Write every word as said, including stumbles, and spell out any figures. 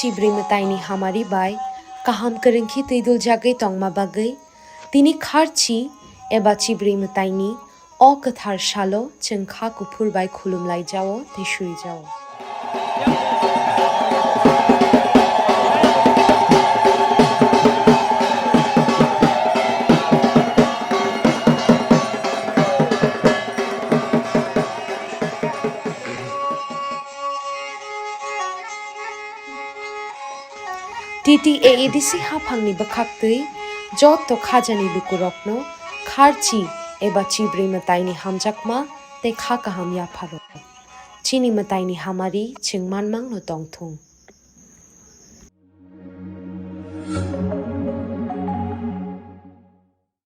Chibrwi mwtaini hamari bai kaham kwrwngkhe twiduljagwi tongma bagwi tini kharchi eba chibrwi mwtaini o kwthar salo chwng kha kuphur bai khulumlaijao tei suijao. T T A A D C haphangni bwkhaktwi joto khajani lukurokno kharchi eba chibrwi mwtaini hamjakma tei kha kaham yapharo. Chini mwtaini hamari chwng manmangno tongthung.